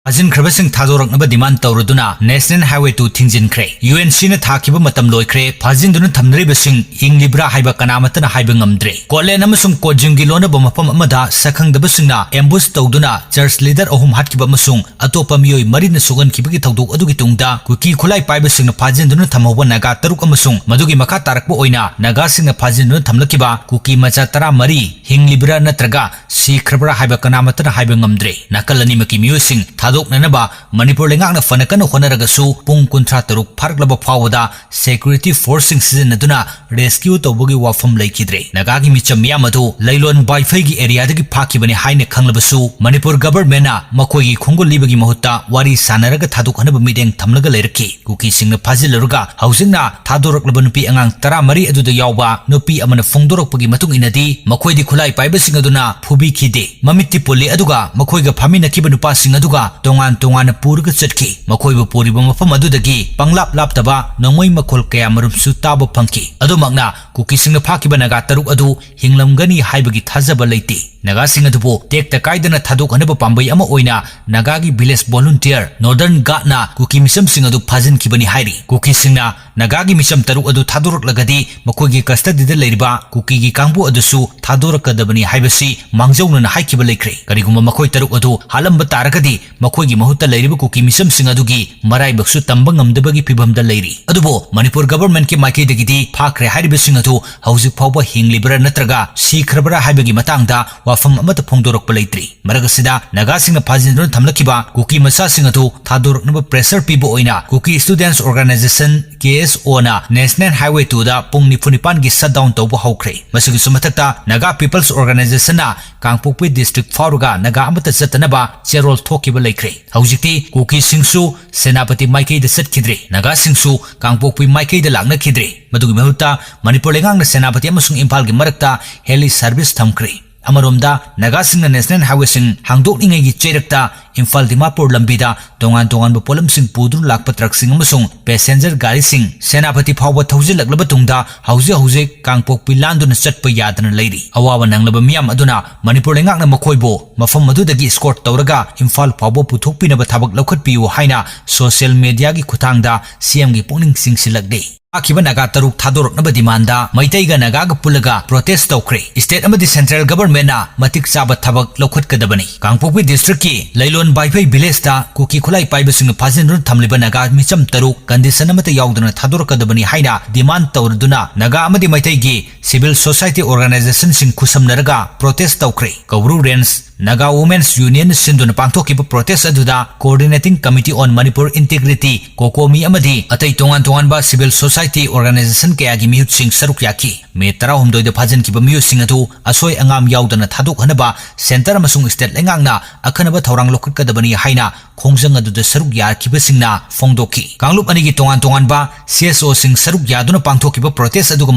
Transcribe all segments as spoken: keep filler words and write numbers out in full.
ꯐꯥꯖꯤꯟꯈ꯭ꯔꯕꯁꯤꯡ ꯊꯥꯗꯣꯔꯛꯅꯕ demand ꯇꯧꯔꯗꯨꯅ National Highway two ꯊꯤꯡꯖꯤꯟꯈ꯭ꯔꯦ꯫ UNC ꯅ ꯊꯥꯈꯤꯕ ꯃꯇꯝ ꯂꯣꯏꯈ꯭ꯔꯦ, ꯐꯥꯖꯤꯟꯗꯨꯅ ꯊꯝꯅꯔꯤꯕꯁꯤꯡ ꯍꯤꯡꯂꯤꯕ꯭ꯔꯥ ꯍꯥꯏꯕ ꯀꯅꯥꯃꯠꯇꯅ ꯍꯥꯏꯕ ꯉꯝꯗ꯭ꯔꯦ꯫ ꯀꯣꯠꯂꯦꯟ ꯑꯃꯁꯨꯡ ꯀꯣꯠꯖꯤꯝꯒꯤ ꯂꯣꯟꯅꯕ ꯃꯐꯝ ꯑꯃꯗ ꯁꯛꯈꯪꯗꯕꯁꯤꯡꯅ ambush ꯇꯧꯗꯨꯅ church leader ꯑꯍꯨꯝ ꯍꯥꯠꯈꯤꯕ ꯑꯃꯁꯨꯡ ꯑꯇꯣꯞꯄ ꯃꯤꯑꯣꯏ ꯃꯔꯤꯅ ꯁꯣꯛꯍꯟꯈꯤꯕꯒꯤ ꯊꯧꯗꯣꯛ ꯑꯗꯨꯒꯤ ꯇꯨꯡꯗ ꯀꯨꯀꯤ ꯈꯨꯠꯂꯥꯏ ꯄꯥꯏꯕꯁꯤꯡꯅ ꯐꯥꯖꯤꯟꯗꯨꯅ ꯊꯝꯍꯧꯕ ꯅꯥꯒꯥ ꯇꯔꯨꯛ ꯑꯃꯁꯨꯡ ꯃꯗꯨꯒꯤ ꯃꯈꯥ ꯇꯥꯔꯛꯄ ꯑꯣꯏꯅ ꯅꯥꯒꯥꯁꯤꯡꯅ ꯐꯥꯖꯤꯟꯗꯨꯅ ꯊꯝꯂꯛꯈꯤꯕ ꯀꯨꯀꯤ ꯃꯆꯥ ꯇꯔꯥꯃꯔꯤ ꯍꯤꯡꯂꯤꯕ꯭ꯔꯥ ꯅꯠꯇ꯭ꯔꯒ ꯁꯤꯈ꯭ꯔꯕ꯭ꯔꯥ ꯍꯥꯏꯕ ꯀꯅꯥꯃꯠꯇꯅ ꯍꯥꯏꯕ ꯉꯝꯗ꯭ꯔꯦ꯫ ꯅꯥꯀꯜ ꯑꯅꯤꯃꯛꯀꯤ ꯃꯤꯑꯣꯏꯁꯤꯡ ꯊꯥꯗꯣꯛꯅꯅꯕ ꯃꯅꯤꯄꯨꯔ ꯂꯩꯉꯥꯛꯅ ꯐꯅ ꯀꯟꯅ ꯍꯣꯠꯅꯔꯒꯁꯨ ꯄꯨꯡ ꯀꯨꯟꯊ꯭ꯔꯥ ꯇꯔꯨꯛ ꯐꯥꯔꯛꯂꯕ ꯐꯥꯎꯕꯗ security force ꯁꯤꯡ ꯁꯤꯖꯤꯟꯅꯗꯨꯅ rescue ꯇꯧꯕꯒꯤ ꯋꯥꯐꯝ ꯂꯩꯈꯤꯗ꯭ꯔꯦ꯫ ꯅꯥꯒꯥꯒꯤ ꯃꯤꯆꯝ ꯃꯤꯌꯥꯝ ꯑꯗꯨ ꯂꯩꯂꯣꯟ ꯕꯥꯏꯐꯩꯒꯤ area ꯗꯒꯤ ꯐꯥꯈꯤꯕꯅꯤ ꯍꯥꯏꯅ ꯈꯪꯂꯕꯁꯨ ꯃꯅꯤꯄꯨꯔ government ꯅ ꯃꯈꯣꯏꯒꯤ ꯈꯣꯡꯒꯨꯜ ꯂꯤꯕꯒꯤ ꯃꯍꯨꯠꯇ ꯋꯥꯔꯤ ꯁꯥꯟꯅꯔꯒ ꯊꯥꯗꯣꯛꯍꯟꯅꯕ ꯃꯤꯠꯌꯦꯡ ꯊꯝꯂꯒ ꯂꯩꯔꯛꯈꯤ꯫ ꯀꯨꯀꯤꯁꯤꯡꯅ ꯐꯥꯖꯤꯜꯂꯨꯔꯒ ꯍꯧꯖꯤꯛꯅ ꯊꯥꯗꯣꯔꯛꯂꯕ ꯅꯨꯄꯤ ꯑꯉꯥꯡ ꯇꯔꯥꯃꯔꯤ ꯑꯗꯨꯗ ꯌꯥꯎꯕ ꯅꯨꯄꯤ ꯑꯃꯅ ꯐꯣꯡꯗꯣꯔꯛꯄꯒꯤ ꯃꯇꯨꯡ ꯏꯟꯅꯗꯤ ꯃꯈꯣꯏꯗꯤ ꯈꯨꯠꯂꯥꯏ ꯄꯥꯏꯕꯁꯤꯡ ꯑꯗꯨꯅ ꯐꯨꯕꯤꯈꯤꯗꯦ꯫ ꯃꯃꯤꯠꯇꯤ ꯄꯨꯜꯂꯤ, ꯑꯗꯨꯒ ꯃꯈꯣꯏꯒ ꯐꯥꯃꯤꯟꯅꯈꯤꯕ ꯅꯨꯄꯥꯁꯤꯡ ꯑꯗꯨꯒ ꯇꯣꯉꯥꯟ ꯇꯣꯉꯥꯟꯅ ꯄꯨꯔꯒ ꯆꯠꯈꯤ꯫ ꯃꯈꯣꯏꯕꯨ ꯄꯨꯔꯤꯕ ꯃꯐꯝ ꯑꯗꯨꯗꯒꯤ ꯄꯪꯂꯥꯞ ꯂꯥꯞꯇꯕ ꯅꯣꯡꯃꯩ ꯃꯈꯣꯜ ꯀꯌꯥꯃꯔꯨꯝꯁꯨ ꯇꯥꯕ ꯐꯪꯈꯤ꯫ ꯑꯗꯨꯃꯛꯅ ꯀꯨꯀꯤꯁꯤꯡꯅ ꯐꯥꯈꯤꯕ ꯅꯥꯒꯥ ꯇꯔꯨꯛ ꯑꯗꯨ ꯍꯤꯡꯂꯝꯒꯅꯤ ꯍꯥꯏꯕꯒꯤ ꯊꯥꯖꯕ ꯂꯩꯇꯦ꯫ ꯅꯥꯒꯥꯁꯤꯡ ꯑꯗꯨꯕꯨ ꯇꯦꯛꯇ ꯀꯥꯏꯗꯅ ꯊꯥꯗꯣꯛꯍꯟꯅꯕ ꯄꯥꯝꯕꯩ ꯑꯃ ꯑꯣꯏꯅ ꯅꯥꯒꯥꯒꯤ village volunteer Northern Guard ꯅ ꯀꯨꯀꯤ ꯃꯤꯆꯝꯁꯤꯡ ꯑꯗꯨ ꯐꯥꯖꯤꯟꯈꯤꯕꯅꯤ ꯍꯥꯏꯔꯤ꯫ ꯀꯨꯀꯤꯁꯤꯡꯅ ꯅꯥꯒꯥꯒꯤ ꯃꯤꯆꯝ ꯇꯔꯨꯛ ꯑꯗꯨ ꯊꯥꯗꯣꯔꯛꯂꯒꯗꯤ ꯃꯈꯣꯏꯒꯤ custody ꯗ ꯂꯩꯔꯤꯕ ꯀꯨꯀꯤꯒꯤ ꯀꯥꯡꯕꯨ ꯑꯗꯨꯁꯨ ꯊꯥꯗꯣꯔꯛꯀꯗꯕꯅꯤ ꯍꯥꯏꯕꯁꯤ ꯃꯥꯡꯖꯧꯅꯅ ꯍꯥꯏꯈꯤꯕ ꯂꯩꯈ꯭ꯔꯦ꯫ ꯀꯔꯤꯒꯨꯝꯕ ꯃꯈꯣꯏ ꯇꯔꯨꯛ ꯑꯗꯨ ꯍꯥꯠꯂꯝꯕ ꯇꯥꯔꯒꯗꯤ ꯃꯈꯣꯏꯒꯤ ꯃꯍꯨꯠꯇ ꯂꯩꯔꯤꯕ ꯀꯨꯀꯤ ꯃꯤꯆꯝꯁꯤꯡ ꯑꯗꯨꯒꯤ ꯃꯔꯥꯏꯕꯛꯁꯨ ꯇꯝꯕ ꯉꯝꯗꯕꯒꯤ ꯐꯤꯚꯝꯗ ꯂꯩꯔꯤ꯫ ꯑꯗꯨꯕꯨ ꯃꯅꯤꯄꯨꯔ government ꯀꯤ ꯃꯥꯏꯀꯩꯗꯒꯤꯗꯤ ꯐꯥꯈ꯭ꯔꯦ ꯍꯥꯏꯔꯤꯕꯁꯤꯡ ꯑꯗꯨ ꯍꯧꯖꯤꯛ ꯐꯥꯎꯕ ꯍꯤꯡꯂꯤꯕ꯭ꯔꯥ ꯅꯠꯇ꯭ꯔꯒ ꯁꯤꯈ꯭ꯔꯕ꯭ꯔꯥ ꯍꯥꯏꯕꯒꯤ ꯃꯇꯥꯡꯗ ꯋꯥꯐꯝ ꯑꯃꯠꯇ ꯐꯣꯡꯗꯣꯔꯛꯄ ꯂꯩꯇ꯭ꯔꯤ꯫ ꯃꯔꯛ ꯑꯁꯤꯗ ꯅꯥꯒꯥꯁꯤꯡꯅ ꯐꯥꯖꯤꯟꯗꯨꯅ ꯊꯝꯂꯛꯈꯤꯕ ꯀꯨꯀꯤ ꯃꯆꯥꯁꯤꯡ ꯑꯗꯨ ꯊꯥꯗꯣꯔꯛꯅꯕ pressure ꯄꯤꯕ ꯑꯣꯏꯅ Kuki Students Organisation, K S O ꯅ National Highway two ꯗ ꯄꯨꯡ ꯅꯤꯐꯨ ꯅꯤꯄꯥꯟꯒꯤ shutdown ꯇꯧꯕ ꯍꯧꯈ꯭ꯔꯦ꯫ ꯃꯁꯤꯒꯤꯁꯨ ꯃꯊꯛꯇ Naga People's Organisation ꯅ ꯀꯥꯡꯄꯣꯛꯄꯤ district ꯐꯥꯎꯔꯒ ꯅꯥꯒꯥ ꯑꯃꯠꯇ ꯆꯠꯇꯅꯕ ꯆꯦꯔꯣꯜ ꯊꯣꯛꯈꯤꯕ ꯂꯩꯈ꯭ꯔꯦ꯫ ꯍꯧꯖꯤꯛꯇꯤ ꯀꯨꯀꯤꯁꯤꯡꯁꯨ ꯁꯦꯅꯥꯄꯇꯤ ꯃꯥꯏꯀꯩꯗ ꯆꯠꯈꯤꯗ꯭ꯔꯦ, ꯅꯥꯒꯥꯁꯤꯡꯁꯨ ꯀꯥꯡꯄꯣꯛꯄꯤ ꯃꯥꯏꯀꯩꯗ ꯂꯥꯛꯅꯈꯤꯗ꯭ꯔꯦ꯫ ꯃꯗꯨꯒꯤ ꯃꯍꯨꯠꯇ ꯃꯅꯤꯄꯨꯔ ꯂꯩꯉꯥꯛꯅ ꯁꯦꯅꯥꯄꯇꯤ ꯑꯃꯁꯨꯡ ꯏꯝꯐꯥꯜꯒꯤ ꯃꯔꯛꯇ heli service ꯊꯝꯈ꯭ꯔꯦ꯫ ꯑꯃꯔꯣꯝꯗ, ꯅꯥꯒꯥꯁꯤꯡꯅ ꯅꯦꯁꯅꯦꯜ ꯍꯥꯏꯋꯦꯁꯤꯡ ꯍꯥꯡꯗꯣꯛꯂꯤꯉꯩꯒꯤ ꯆꯩꯔꯛꯇ ꯏꯝꯐꯥꯜ ꯗꯤꯃꯥꯄꯨꯔ ꯂꯝꯕꯤꯗ ꯇꯣꯉꯥꯟ ꯇꯣꯉꯥꯟꯕ ꯄꯣꯠꯂꯝꯁꯤꯡ ꯄꯨꯗꯨꯅ ꯂꯥꯛꯄ ꯇ꯭ꯔꯛꯁꯤꯡ ꯑꯃꯁꯨꯡ ꯄꯦꯁꯦꯟꯖꯔ ꯒꯥꯔꯤꯁꯤꯡ ꯁꯦꯅꯥꯄꯇꯤ ꯐꯥꯎꯕ ꯊꯧꯖꯤꯜꯂꯛꯂꯕ ꯇꯨꯡꯗ ꯍꯧꯖꯤꯛ ꯍꯧꯖꯤꯛ ꯀꯥꯡꯄꯣꯛꯄꯤ ꯂꯥꯟꯗꯨꯅ ꯆꯠꯄ ꯌꯥꯗꯅ ꯂꯩꯔꯤ꯫ ꯑꯋꯥꯕ ꯅꯪꯂꯕ ꯃꯤꯌꯥꯝ ꯑꯗꯨꯅ ꯃꯅꯤꯄꯨꯔ ꯂꯩꯉꯥꯛꯅ ꯃꯈꯣꯏꯕꯨ ꯃꯐꯝ ꯑꯗꯨꯗꯒꯤ ꯏꯁꯀꯣꯔꯠ ꯇꯧꯔꯒ ꯏꯝꯐꯥꯜ ꯐꯥꯎꯕ ꯄꯨꯊꯣꯛꯄꯤꯅꯕ ꯊꯕꯛ ꯂꯧꯈꯠꯄꯤꯌꯨ ꯍꯥꯏꯅ ꯁꯣꯁꯤꯌꯦꯜ ꯃꯦꯗꯤꯌꯥꯒꯤ ꯈꯨꯠꯊꯥꯡꯗ ꯁꯤꯑꯦꯝꯒꯤ ꯄꯨꯛꯅꯤꯡ ꯆꯤꯡꯁꯤꯜꯂꯛꯂꯤ꯫ ꯐꯥꯈꯤꯕ ꯅꯥꯒꯥ ꯇꯔꯨꯛ ꯊꯥꯗꯣꯔꯛꯅꯕ ꯗꯤꯃꯥꯟꯗ ꯃꯩꯇꯩꯒ ꯅꯥꯒꯥꯒ ꯄꯨꯜꯂꯒ ꯄ꯭ꯔꯣꯇꯦꯁ ꯇꯧꯈ꯭ꯔꯦ꯫ ꯁ꯭ꯇꯦꯠ ꯑꯃꯗꯤ ꯁꯦꯟꯇ꯭ꯔꯦꯜ ꯒꯚꯔꯟꯃꯦꯟꯠꯅ ꯃꯇꯤꯛ ꯆꯥꯕ ꯊꯕꯛ ꯂꯧꯈꯠꯀꯗꯕꯅꯤ꯫ ꯀꯥꯡꯄꯣꯛꯄꯤ ꯗꯤꯁꯇ꯭ꯔꯤꯛꯀꯤ ꯂꯩꯂꯣꯟ ꯕꯥꯏꯐꯩ ꯚꯤꯂꯦꯖꯇ ꯀꯨꯀꯤ ꯈꯨꯠꯂꯥꯏ ꯄꯥꯏꯕꯁꯤꯡꯅ ꯐꯥꯖꯤꯟꯗꯨꯅ ꯊꯝꯂꯤꯕ ꯅꯥꯒꯥ ꯃꯤꯆꯝ ꯇꯔꯨꯛ ꯀꯟꯗꯤꯁꯟ ꯑꯃꯠꯇ ꯌꯥꯎꯗꯅ ꯊꯥꯗꯣꯔꯛꯀꯗꯕꯅꯤ ꯍꯥꯏꯅ ꯗꯤꯃꯥꯟ ꯇꯧꯔꯗꯨꯅ ꯅꯥꯒꯥ ꯑꯃꯗꯤ ꯃꯩꯇꯩꯒꯤ ꯁꯤꯚꯤꯜ ꯁꯣꯁꯥꯏꯇꯤ ꯑꯣꯔꯒꯅꯥꯏꯖꯦꯁꯟꯁꯤꯡ ꯈꯨꯠꯁꯝꯅꯔꯒ ꯄ꯭ꯔꯣꯇꯦꯁ ꯇꯧꯈ꯭ꯔꯦ꯫ ꯀꯧꯕ꯭ꯔꯨ ꯔꯦꯟꯖ ꯅꯥꯒꯥ ꯋꯨꯃꯦꯟꯁ ꯌꯨꯅꯤꯌꯟꯅ ꯁꯤꯟꯗꯨꯅ ꯄꯥꯡꯊꯣꯛꯈꯤꯕ ꯄ꯭ꯔꯣꯇꯦꯁ ꯑꯗꯨꯗ Coordinating Committee on Manipur Integrity, ꯀꯣꯀꯣꯃꯤ, ꯑꯃꯗꯤ ꯑꯇꯩ ꯇꯣꯉꯥꯟ ꯇꯣꯉꯥꯟꯕ ꯁꯤꯚꯤꯜ ꯁꯣꯁꯥꯏꯇꯤ ꯑꯣꯔꯒꯅꯥꯏꯖꯦꯁꯟ ꯀꯌꯥꯒꯤ ꯃꯤꯍꯨꯠꯁꯤꯡ ꯁꯔꯨꯛ ꯌꯥꯈꯤ꯫ ꯃꯦ ꯇꯔꯥꯍꯨꯝꯗꯣꯏꯗ ꯐꯥꯖꯤꯟꯈꯤꯕ ꯃꯤꯑꯣꯏꯁꯤꯡ ꯑꯗꯨ ꯑꯁꯣꯏ ꯑꯉꯥꯝ ꯌꯥꯎꯗꯅ ꯊꯥꯗꯣꯛꯍꯟꯅꯕ ꯁꯦꯟꯇꯔ ꯑꯃꯁꯨꯡ ꯁ꯭ꯇꯦꯠ ꯂꯩꯉꯥꯛꯅ ꯑꯈꯟꯅꯕ ꯊꯧꯔꯥꯡ ꯂꯧꯈꯠꯀꯗꯕꯅꯤ ꯍꯥꯏꯅ ꯈꯣꯡꯖꯪ ꯑꯗꯨꯗ ꯁꯔꯨꯛ ꯌꯥꯈꯤꯕꯁꯤꯡꯅ ꯐꯣꯡꯗꯣꯛꯈꯤ꯫ ꯀꯥꯡꯂꯨꯞ ꯑꯅꯤꯒꯤ ꯇꯣꯉꯥꯟ ꯇꯣꯉꯥꯟꯕ ꯁꯤ ꯑꯦꯁ ꯑꯣꯁꯤꯡ ꯁꯔꯨꯛ ꯌꯥꯗꯨꯅ ꯄꯥꯡꯊꯣꯛꯈꯤꯕ ꯄ꯭ꯔꯣꯇꯦꯁ ꯑꯗꯨꯒ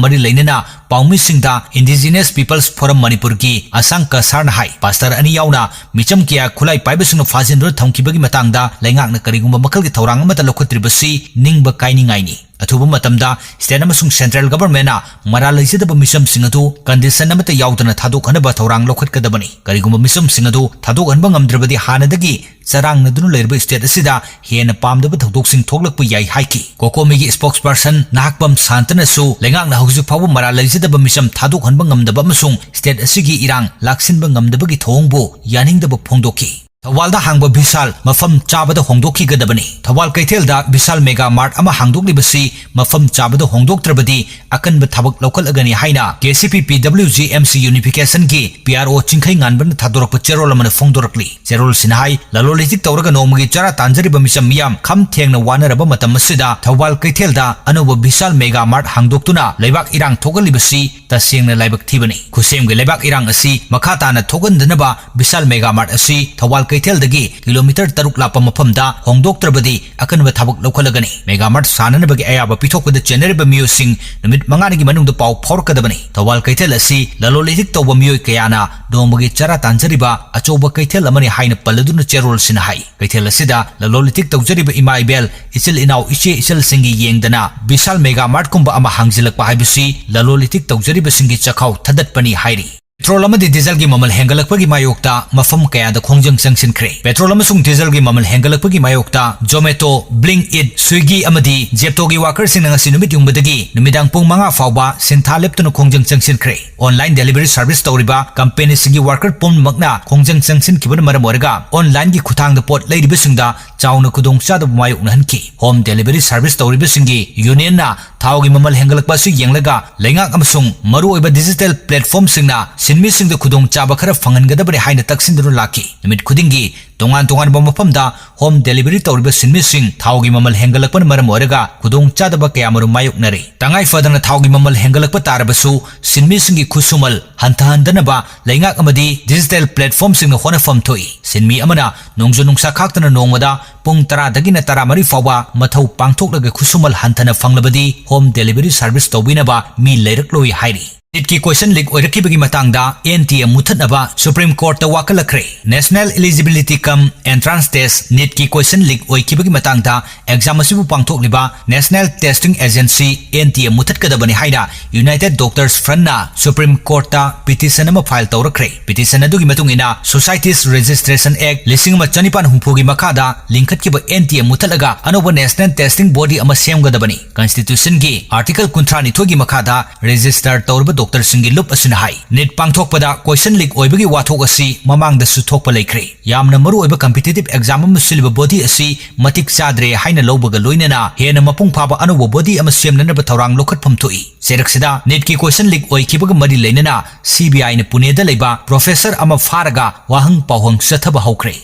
ꯃꯔꯤ ꯂꯩꯅꯅ ꯄꯥꯎꯃꯤꯁꯤꯡꯗ Indigenous People's Forum ꯃꯅꯤꯄꯨꯔꯒꯤ ꯑꯁꯥꯡ ꯀꯁꯥꯔꯅ ꯍꯥꯏ, ꯄꯥꯁꯇꯔ ꯑꯅꯤ ꯌꯥꯎꯅ ꯃꯤꯆꯝ ꯀꯌꯥ ꯈꯨꯠꯂꯥꯏ ꯄꯥꯏꯕꯁꯤꯡꯅ ꯐꯥꯖꯤꯟꯗꯨꯅ ꯊꯝꯈꯤꯕꯒꯤ ꯃꯇꯥꯡꯗ ꯂꯩꯉꯥꯛꯅ ꯀꯔꯤꯒꯨꯝꯕ ꯃꯈꯜꯒꯤ ꯊꯧꯔꯥꯡ ꯑꯃꯠꯇ ꯂꯧꯈꯠꯇ꯭ꯔꯤꯕꯁꯤ ꯅꯤꯡꯕ ꯀꯥꯏꯅꯤꯡꯉꯥꯏꯅꯤ꯫ ꯑꯊꯨꯕ ꯃꯇꯝꯗ ꯁ꯭ꯇꯦꯠ ꯑꯃꯁꯨꯡ ꯁꯦꯟꯇ꯭ꯔꯦꯜ ꯒꯚꯔꯟꯃꯦꯟꯠꯅ ꯃꯔꯥꯜ ꯂꯩꯖꯗꯕ ꯃꯤꯆꯝꯁꯤꯡ ꯑꯗꯨ ꯀꯟꯗꯤꯁꯟ ꯑꯃꯠꯇ ꯌꯥꯎꯗꯅ ꯊꯥꯗꯣꯛꯍꯟꯅꯕ ꯊꯧꯔꯥꯡ ꯂꯧꯈꯠꯀꯗꯕꯅꯤ꯫ ꯀꯔꯤꯒꯨꯝꯕ ꯃꯤꯆꯝꯁꯤꯡ ꯑꯗꯨ ꯊꯥꯗꯣꯛꯍꯟꯕ ꯉꯝꯗ꯭ꯔꯕꯗꯤ ꯍꯥꯟꯅꯗꯒꯤ ꯆꯔꯥꯡꯅꯗꯨꯅ ꯂꯩꯔꯕ ꯁ꯭ꯇꯦꯠ ꯑꯁꯤꯗ ꯍꯦꯟꯅ ꯄꯥꯝꯗꯕ ꯊꯧꯗꯣꯛꯁꯤꯡ ꯊꯣꯛꯂꯛꯄ ꯌꯥꯏ ꯍꯥꯏꯈꯤ꯫ ꯀꯣꯀꯣꯃꯤꯒꯤ ꯁ꯭ꯄꯣꯛꯁꯄꯔꯁꯟ ꯅꯍꯥꯛꯄꯝ ꯁꯥꯟꯇꯅꯁꯨ ꯂꯩꯉꯥꯛꯅ ꯍꯧꯖꯤꯛ ꯐꯥꯎꯕ ꯃꯔꯥꯜ ꯂꯩꯖꯗꯕ ꯃꯤꯆꯝ ꯊꯥꯗꯣꯛꯍꯟꯕ ꯉꯝꯗꯕ ꯑꯃꯁꯨꯡ ꯁ꯭ꯇꯦꯠ ꯑꯁꯤꯒꯤ ꯏꯔꯥꯡ ꯂꯥꯛꯁꯤꯟꯕ ꯉꯝꯗꯕꯒꯤ ꯊꯧꯑꯣꯡꯕꯨ ꯌꯥꯅꯤꯡꯗꯕ ꯐꯣꯡꯗꯣꯛꯈꯤ꯫ ꯊꯧꯕꯥꯜꯗ ꯍꯥꯡꯕ ꯚꯤꯁꯥꯜ ꯃꯐꯝ ꯆꯥꯕꯗ ꯍꯣꯡꯗꯣꯛꯈꯤꯒꯗꯕꯅꯤ꯫ ꯊꯧꯕꯥꯜ ꯀꯩꯊꯦꯜꯗ ꯚꯤꯁꯥꯜ ꯃꯦꯒꯥ ꯃꯥꯔꯠ ꯑꯃ ꯍꯥꯡꯗꯣꯛꯂꯤꯕꯁꯤ ꯃꯐꯝ ꯆꯥꯕꯗ ꯍꯣꯡꯗꯣꯛꯇ꯭ꯔꯕꯗꯤ ꯑꯀꯟꯕ ꯊꯕꯛ ꯂꯧꯈꯠꯂꯒꯅꯤ ꯍꯥꯏꯅ ꯀꯦ ꯁꯤ ꯄꯤ ꯄꯤ W G M C ꯌꯨꯅꯤꯐꯤꯀꯦꯁꯟꯒꯤ P R ꯑꯣ ꯆꯤꯡꯈꯩ ꯉꯥꯟꯕꯅ ꯊꯥꯗꯣꯔꯛꯄ ꯆꯦꯔꯣꯜ ꯑꯃꯅ ꯐꯣꯡꯗꯣꯔꯛꯂꯤ꯫ ꯆꯦꯔꯣꯜꯁꯤꯅ ꯍꯥꯏ, ꯂꯂꯣꯟ ꯏꯇꯤꯛ ꯇꯧꯔꯒ ꯅꯣꯡꯃꯒꯤ ꯆꯔꯥ ꯇꯥꯟꯖꯔꯤꯕ ꯃꯤꯆꯝ ꯃꯤꯌꯥꯝ ꯈꯝ ꯊꯦꯡꯅ ꯋꯥꯅꯔꯕ ꯃꯇꯝ ꯑꯁꯤꯗ ꯊꯧꯕꯥꯜ ꯀꯩꯊꯦꯜꯗ ꯑꯅꯧꯕ ꯚꯤꯁꯥꯜ ꯃꯦꯒꯥ ꯃꯥꯔꯠ ꯍꯥꯡꯗꯣꯛꯇꯨꯅ ꯂꯩꯕꯥꯛ ꯏꯔꯥꯡ ꯊꯣꯛꯍꯜꯂꯤꯕꯁꯤ ꯇꯁꯦꯡꯅ ꯂꯥꯏꯕꯛ ꯊꯤꯕꯅꯤ꯫ ꯈꯨꯠꯁꯦꯝꯒꯤ ꯂꯩꯕꯥꯛ ꯏꯔꯥꯡ ꯑꯁꯤ ꯃꯈꯥ ꯇꯥꯅ ꯊꯣꯛꯍꯟꯗꯅꯕ ꯚꯤꯁꯥꯜ ꯃꯦꯒꯥ ꯃꯥꯔꯠ ꯑꯁꯤ ꯊꯧꯕꯥꯜ ꯀꯩꯊꯦꯜꯗꯒꯤ ꯀꯤꯂꯣꯃꯤꯇꯔ ꯇꯔꯨꯛ ꯂꯥꯞꯄ ꯃꯐꯝꯗ ꯍꯣꯡꯗꯣꯛꯇ꯭ꯔꯕꯗꯤ ꯑꯀꯟꯕ ꯊꯕꯛ ꯂꯧꯈꯠꯂꯒꯅꯤ꯫ ꯃꯦꯒꯥ ꯃꯥꯔꯠ ꯁꯥꯟꯅꯅꯕꯒꯤ ꯑꯌꯥꯕ ꯄꯤꯊꯣꯛꯄꯗ ꯆꯦꯟꯅꯔꯤꯕ ꯃꯤꯑꯣꯏꯁꯤꯡ ꯅꯨꯃꯤꯠ ꯃꯉꯥꯅꯤꯒꯤ ꯃꯅꯨꯡꯗ ꯄꯥꯎ ꯐꯥꯎꯔꯛꯀꯗꯕꯅꯤ꯫ ꯊꯧꯕꯥꯜ ꯀꯩꯊꯦꯜ ꯑꯁꯤ ꯂꯂꯣꯟ ꯏꯇꯤꯛ ꯇꯧꯕ ꯃꯤꯑꯣꯏ ꯀꯌꯥꯅ ꯅꯣꯡꯃꯒꯤ ꯆꯔꯥ ꯇꯥꯟꯖꯔꯤꯕ ꯑꯆꯧꯕ ꯀꯩꯊꯦꯜ ꯑꯃꯅꯤ ꯍꯥꯏꯅ ꯄꯜꯂꯗꯨꯅ ꯆꯦꯔꯣꯜꯁꯤꯅ ꯍꯥꯏ꯫ ꯀꯩꯊꯦꯜ ꯑꯁꯤꯗ ꯂꯂꯣꯟ ꯏꯇꯤꯛ ꯇꯧꯖꯔꯤꯕ ꯏꯃꯥ ꯏꯕꯦꯜ, ꯏꯆꯤꯜ ꯏꯅꯥꯎ, ꯏꯆꯦ ꯏꯆꯜꯁꯤꯡꯒꯤ ꯌꯦꯡꯗꯅ ꯕꯤꯁꯥꯜ ꯃꯦꯒꯥ ꯃꯥꯔꯠꯀꯨꯝꯕ ꯑꯃ ꯍꯥꯡꯖꯤꯜꯂꯛꯄ ꯍꯥꯏꯕꯁꯤ ꯂꯂꯣꯟ ꯏꯇꯤꯛ ꯇꯧꯖꯔꯤꯕꯁꯤꯡꯒꯤ ꯆꯈꯥꯎ ꯊꯗꯠꯄꯅꯤ ꯍꯥꯏꯔꯤ꯫ ꯄꯦꯇ꯭ꯔꯣꯜ ꯑꯃꯗꯤ ꯗꯤꯖꯜꯒꯤ ꯃꯃꯜ ꯍꯦꯟꯒꯠꯂꯛꯄꯒꯤ ꯃꯥꯌꯣꯛꯇ ꯃꯐꯝ ꯀꯌꯥꯗ ꯈꯣꯡꯖꯪ ꯆꯪꯁꯤꯟꯈ꯭ꯔꯦ꯫ ꯄꯦꯇ꯭ꯔꯣꯜ ꯑꯃꯁꯨꯡ ꯗꯤꯖꯜꯒꯤ ꯃꯃꯜ ꯍꯦꯟꯒꯠꯂꯛꯄꯒꯤ ꯃꯥꯌꯣꯛꯇ Zomato, Blinkit, Swiggy ꯑꯃꯗꯤ Zeptoꯒꯤ ꯋꯥꯀꯔꯁꯤꯡꯅ ꯉꯁꯤ ꯅꯨꯃꯤꯠ ꯌꯨꯡꯕꯗꯒꯤ ꯅꯨꯃꯤꯗꯥꯡ ꯄꯨꯡ ꯃꯉꯥ ꯐꯥꯎꯕ ꯁꯤꯟꯊꯥ ꯂꯦꯞꯇꯅ ꯈꯣꯡꯖꯪ ꯆꯪꯁꯤꯟꯈ꯭ꯔꯦ꯫ ꯑꯣꯟꯂꯥꯏꯟ ꯗꯦꯂꯤꯚꯔꯤ ꯁꯔꯚꯤꯁ ꯇꯧꯔꯤꯕ ꯀꯝꯄꯦꯅꯤꯁꯤꯡꯒꯤ ꯋꯥꯀꯔ ꯄꯨꯝꯅꯃꯛꯅ ꯈꯣꯡꯖꯪ ꯆꯪꯁꯤꯟꯈꯤꯕꯅ ꯃꯔꯝ ꯑꯣꯏꯔꯒ ꯑꯣꯟꯂꯥꯏꯟꯒꯤ ꯈꯨꯠꯊꯥꯡꯗ ꯄꯣꯠ ꯂꯩꯔꯤꯕꯁꯤꯡꯗ ꯆꯥꯎꯅ ꯈꯨꯗꯣꯡꯆꯥꯗꯕ ꯃꯥꯌꯣꯛꯅꯍꯟꯈꯤ꯫ ꯍꯣꯝ ꯗꯦꯂꯤꯚꯔꯤ ꯁꯔꯚꯤꯁ ꯇꯧꯔꯤꯕꯁꯤꯡꯒꯤ ꯌꯨꯅꯤꯌꯟꯅ ꯊꯥꯎꯒꯤ ꯃꯃꯜ ꯍꯦꯟꯒꯠꯂꯛꯄ ꯑꯁꯤ ꯌꯦꯡꯂꯒ ꯂꯩꯉꯥꯛ ꯑꯃꯁꯨꯡ ꯃꯔꯨꯑꯣꯏꯕ ꯗꯤꯖꯤꯇꯦꯜ ꯄ꯭ꯂꯦꯠꯐꯣꯔꯝꯁꯤꯡꯅ ꯁꯤꯟꯃꯤꯁꯤꯡꯗ ꯈꯨꯗꯣꯡꯆꯥꯕ ꯈꯔ ꯐꯪꯍꯟꯒꯗꯕꯅꯤ ꯍꯥꯏꯅ ꯇꯛꯁꯤꯟꯗꯨꯅ ꯂꯥꯛꯈꯤ꯫ ꯅꯨꯃꯤꯠ ꯈꯨꯗꯤꯡꯒꯤ ꯇꯣꯉꯥꯟ ꯇꯣꯉꯥꯟꯕ ꯃꯐꯝꯗ ꯍꯣꯝ ꯗꯦꯂꯤꯚꯔꯤ ꯇꯧꯔꯤꯕ ꯁꯤꯟꯃꯤꯁꯤꯡ ꯊꯥꯎꯒꯤ ꯃꯃꯜ ꯍꯦꯟꯒꯠꯂꯛꯄꯅ ꯃꯔꯝ ꯑꯣꯏꯔꯒ ꯈꯨꯗꯣꯡꯆꯥꯗꯕ ꯀꯌꯥꯃꯔꯨꯝ ꯃꯥꯌꯣꯛꯅꯔꯤ꯫ ꯇꯉꯥꯏ ꯐꯗꯅ ꯊꯥꯎꯒꯤ ꯃꯃꯜ ꯍꯦꯟꯒꯠꯂꯛꯄ ꯇꯥꯔꯕꯁꯨ ꯁꯤꯟꯃꯤꯁꯤꯡꯒꯤ ꯈꯨꯠꯁꯨꯃꯜ ꯍꯟꯊꯍꯟꯗꯅꯕ ꯂꯩꯉꯥꯛ ꯑꯃꯗꯤ ꯗꯤꯖꯤꯇꯦꯜ ꯄ꯭ꯂꯦꯠꯐꯣꯔꯝꯁꯤꯡꯅ ꯍꯣꯠꯅꯐꯝ ꯊꯣꯛꯏ꯫ ꯁꯤꯟꯃꯤ ꯑꯃꯅ ꯅꯣꯡꯖꯨ ꯅꯨꯡꯁꯥ ꯈꯥꯛꯇꯅ ꯅꯣꯡꯃꯗ ꯄꯨꯡ ꯇꯔꯥꯗꯒꯤꯅ ꯇꯔꯥꯃꯔꯤ ꯐꯥꯎꯕ ꯃꯊꯧ ꯄꯥꯡꯊꯣꯛꯂꯒ ꯈꯨꯠꯁꯨꯃꯜ ꯍꯟꯊꯅ ꯐꯪꯂꯕꯗꯤ ꯍꯣꯝ ꯗꯦꯂꯤꯚꯔꯤ ꯁꯔꯚꯤꯁ ꯇꯧꯕꯤꯅꯕ ꯃꯤ ꯂꯩꯔꯛꯂꯣꯏ ꯍꯥꯏꯔꯤ꯫ ꯅꯤꯠꯀꯤ ꯀꯣꯏꯁꯟ ꯂꯤꯛ ꯑꯣꯏꯔꯛꯈꯤꯕꯒꯤ ꯃꯇꯥꯡꯗ ꯑꯦꯟ ꯇꯤ ꯑꯦ ꯃꯨꯊꯠꯅꯕ ꯁꯨꯄ꯭ꯔꯤꯝ ꯀꯣꯔꯠꯇ ꯋꯥꯀꯠꯂꯛꯈ꯭ꯔꯦ꯫ National eligibility cum entrance test, ꯅꯤꯠꯀꯤ ꯀꯣꯏꯁꯟ ꯂꯤꯛ ꯑꯣꯏꯈꯤꯕꯒꯤ ꯃꯇꯥꯡꯗ ꯑꯦꯛꯖꯥꯝ ꯑꯁꯤꯕꯨ ꯄꯥꯡꯊꯣꯛꯂꯤꯕ national testing agency, N T A, ꯃꯨꯊꯠꯀꯗꯕꯅꯤ ꯍꯥꯏꯅ ꯌꯨꯅꯥꯏꯇꯦꯗ ꯗꯣꯛꯇꯔꯁ ꯐ꯭ꯔꯟꯠꯅ ꯁꯨꯄ꯭ꯔꯤꯝ ꯀꯣꯔꯠꯇ ꯄꯤꯇꯤꯁꯟ ꯑꯃ ꯐꯥꯏꯜ ꯇꯧꯔꯛꯈ꯭ꯔꯦ꯫ ꯄꯤꯇꯤꯁꯟ ꯑꯗꯨꯒꯤ ꯃꯇꯨꯡ ꯏꯟꯅ, ꯁꯣꯁꯥꯏꯇꯤꯁ ꯔꯦꯖꯤꯁꯇ꯭ꯔꯦꯁꯟ ꯑꯦꯛ ꯂꯤꯁꯤꯡ ꯑꯃ ꯆꯅꯤꯄꯥꯟ ꯍꯨꯝꯐꯨꯒꯤ ꯃꯈꯥꯗ ꯂꯤꯡꯈꯠꯈꯤꯕ ꯑꯦꯟ ꯇꯤ ꯑꯦ ꯃꯨꯊꯠꯂꯒ ꯑꯅꯧꯕ ꯅꯦꯁꯅꯦꯜ ꯇꯦꯁꯇꯤꯡ ꯕꯣꯗꯤ ꯑꯃ ꯁꯦꯝꯒꯗꯕꯅꯤ꯫ ꯀꯟꯁꯇꯤꯇ꯭ꯌꯨꯁꯟꯒꯤ ꯑꯥꯔꯇꯤꯀꯜ ꯀꯨꯟꯊ꯭ꯔꯥ ꯅꯤꯊꯣꯏꯒꯤ ꯃꯈꯥꯗ ꯔꯦꯖꯤꯁꯇꯔ ꯇꯧꯔꯕ ꯗꯣꯛꯇꯔꯁꯤꯡꯒꯤ ꯂꯨꯞ ꯑꯁꯤꯅ ꯍꯥꯏ꯫ ꯅꯤꯠ ꯄꯥꯡꯊꯣꯛꯄꯗ ꯀꯣꯏꯁꯟ ꯂꯤꯛ ꯑꯣꯏꯕꯒꯤ ꯋꯥꯊꯣꯛ ꯑꯁꯤ ꯃꯃꯥꯡꯗꯁꯨ ꯊꯣꯛꯄ ꯂꯩꯈ꯭ꯔꯦ꯫ ꯌꯥꯝꯅ ꯃꯔꯨꯑꯣꯏꯕ ꯀꯝꯄꯤꯇꯤꯇꯤꯚ ꯑꯦꯛꯖꯥꯝ ꯑꯃ ꯁꯤꯜꯂꯤꯕ ꯕꯣꯗꯤ ꯑꯁꯤ ꯃꯇꯤꯛ ꯆꯥꯗ꯭ꯔꯦ ꯍꯥꯏꯅ ꯂꯧꯕꯒ ꯂꯣꯏꯅꯅ ꯍꯦꯟꯅ ꯃꯄꯨꯡ ꯐꯥꯕ ꯑꯅꯧꯕ ꯕꯣꯗꯤ ꯑꯃ ꯁꯦꯝꯅꯅꯕ ꯊꯧꯔꯥꯡ ꯂꯧꯈꯠꯐꯝ ꯊꯣꯛꯏ꯫ ꯆꯩꯔꯛꯁꯤꯗ ꯅꯤꯠꯀꯤ ꯀꯣꯏꯁꯟ ꯂꯤꯛ ꯑꯣꯏꯈꯤꯕꯒ ꯃꯔꯤ ꯂꯩꯅꯅ ꯁꯤ ꯕꯤ ꯑꯥꯏꯅ ꯄꯨꯅꯦꯗ ꯂꯩꯕ ꯄ꯭ꯔꯣꯐꯦꯁꯔ ꯑꯃ ꯐꯥꯔꯒ ꯋꯥꯍꯪ ꯄꯥꯎꯍꯪ ꯆꯠꯊꯕ ꯍꯧꯈ꯭ꯔꯦ꯫